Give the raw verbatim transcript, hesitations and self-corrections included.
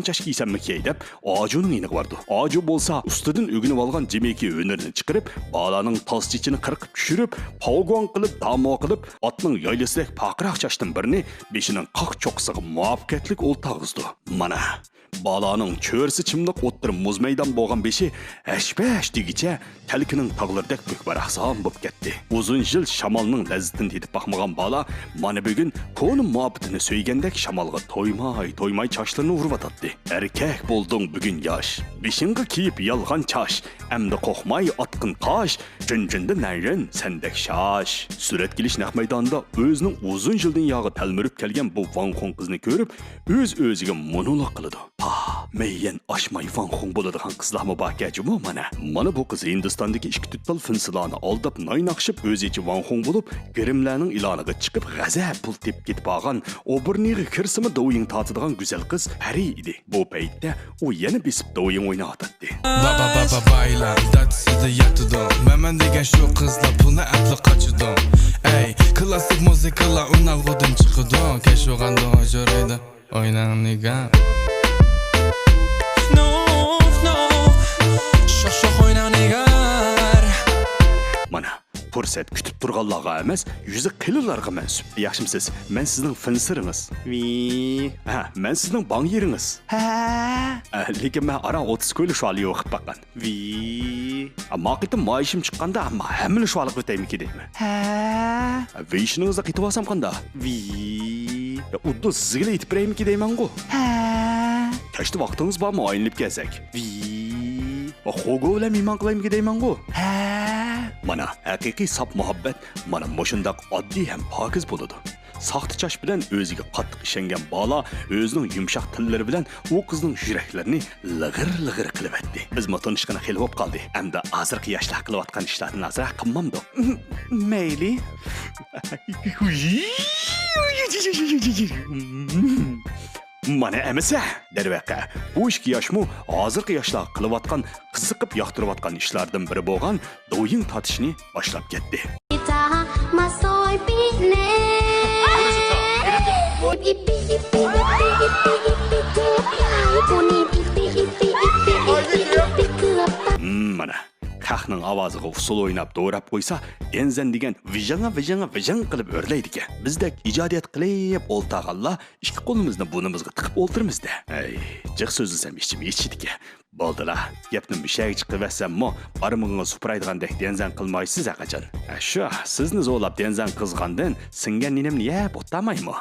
چاش كىيسەممۇ كىيەي دەپ، ئاجۇنىڭ يېنىغا بارىدۇ. ئاجۇ بولسا ئۇستىدىن ئۆگىنىۋالغان جىمىكى ھۈنىرىنى چىقىرىپ، بالانىڭ تاز چېچىنى قىرقىپ چۈشۈرۈپ، پاۋگۇاڭ قىلىپ، دامو قىلىپ، ئاتنىڭ يايلىسىدەك پارقىراق چاچتىن بىرنى بېشىنىڭ قاق چوققىسىغا مۇۋەپپەقىيەتلىك ئولتۇرغۇزىدۇ. مانا، بالانىڭ چۆرىسى چىملىق ئوتتۇرا مۇز مەيدان بولغان بېشى ھەش-پەش دېگۈچە تەلكىنىڭ تاغلىرىدەك كۆكباراقسان بولۇپ كەتتى. ئۇزۇن يىل شامالنىڭ لەززىتىنى تېتىپ باقمىغان بالا مانا بۈگۈن كونا مۇھەببىتىنى سۆيگەندەك شامالغا تويماي-تويماي چاچلىرىنى ئۇرۇۋاتاتتى. ئەركەك بولدۇڭ بۈگۈن ياش، بېشىڭغا كىيىپ يالغان چاچ، ئەمدى قورقماي ئاتقىن قاش، جۇنجۇندا نەنرېن سەندەك شاش. سۈرەتكە ئېلىش نەق مەيدانىدا ئۆزىنىڭ ئۇزۇن يىلدىن ياغى تەلمۈرۈپ كەلگەن بۇ ۋاڭخۇڭ قىزنى كۆرۈپ، ئۆز-ئۆزىگە مونولوگ قىلىدۇ. پا، مەييەن ئاشماي ۋاڭخۇڭ بولىدىغان قىزلارمۇ باركەن جۇمۇ مانا. مانا بۇ قىز ھىندىستاندىكى ئىككى تۈپ تال فىنسىلارنى ئالداپ نايناقشىپ ئۆزىچە ۋاڭخۇڭ بولۇپ، گىرىملەرنىڭ ئېلانىغا چىقىپ غەزەپ پۇل تېپىپ كېتىپ بارغان، ئوبورنىغا كىرسىمۇ دوۋيىڭ تارتىدىغان گۈزەل قىز پەرى ئىدى. بۇ پەيتتە ئۇ يەنە بېسىپ دوۋيىڭ ئويناۋاتاتتى. با با با با بايلار داتسىدا ياتىدۇ. مەن مەن دېگەن شۇ قىزلار پۇلنى ئەپلا قاچىدۇ. ئەي، كلاسسىك مۇزىكىلار ئۇنالغۇدىن چىقىدۇ. كەچ بولغاندۇ جورايدۇ. ئويناڭ نىگار. شوخ شوخ ئويناڭ نىگار. مانا، پۇرسەت كۈتۈپ تۇرغانلارغا ئەمەس، يۈزى قېلىنلارغا مەنسۇپ. ياخشىمۇسىز؟ مەن سىزنىڭ فىنسىرىڭىز. ۋىي. ھە، مەن سىزنىڭ بانكىرىڭىز. ھە. ئە، لېكىن مەن ئاران ئوتتۇز كويلا شۇالى يوقىپ باققان. ۋىي. ئە، ما قېتىم مائاشىم چىققاندا، ئەمما ھەممىنى شۇالىغا ئۆتەيمىكى دەيمەن. ھە. ئە، ۋېيشىنىڭىزدا قېتىۋالسام قاندا؟ ۋىي. يا، ئۇددۇ سىزگىلا ئېيتىپ بېرەيمىكى دەيمەنغۇ. ھە. كەچتە ۋاقتىڭىز بارمۇ، ئايلىنىپ كەلسەك؟ ۋىي. ۋە خوگو بىلەن مېھمان قىلايمىكى دەيمەنغۇ. ھە. مانا، ھەقىقىي ساپ مۇھەببەت مانا مۇشۇنداق ئاددىي ھەم پاكىز بولىدۇ. ساختا چاچ بىلەن ئۆزىگە قاتتىق ئىشەنگەن بالا ئۆزىنىڭ يۇمشاق تىللىرى بىلەن ئۇ قىزنىڭ يۈرەكلىرىنى لىغىر-لىغىر قىلىۋەتتى. بىزمۇ تونۇشقىنى خېلى بوپ قالدى. ئەمدى ھازىرقى ياشلار قىلىۋاتقان ئىشلاردىن ئازراق قىلمامدۇ؟ مەيلى. مانا ئەمىسە! دەرۋەقە، بۇ ئىككى ياشمۇ ھازىرقى ياشلار قىلىۋاتقان، قىزىقىپ ياقتۇرۇۋاتقان ئىشلاردىن بىرى بولغان دوۋيىڭ تارتىشنى باشلاپ كەتتى. مانا، خەقنىڭ ئاۋازىغا ئۇسسۇل ئويناپ، دوراپ قويسا، دەنزەن دېگەن ۋىژىڭا، ۋىژىڭا، ۋىژىڭ قىلىپ ئۆرلەيدىكەن. بىزدەك ئىجادىيەت قىلىپ ئولتۇرغانلار ئىككى قولىمىزنى بۇرنىمىزغا تىقىپ ئولتۇرىمىز-دە. ھەي، جىق سۆزلىسەم ئىچىم ئېچىدىكەن. بولدىلا، گەپنى مۇشۇ يەرگىچە قىلىۋەتسەممۇ، بارمىقىڭىزنى سۇپرايدىغاندەك دەنزەن قىلمايسىز ھەرقاچان. ھە، شۇ، سىزنى زورلاپ دەنزەن قىزغاندىن سىڭگەن نېنىمنى يەپ ئولتۇرمايمۇ؟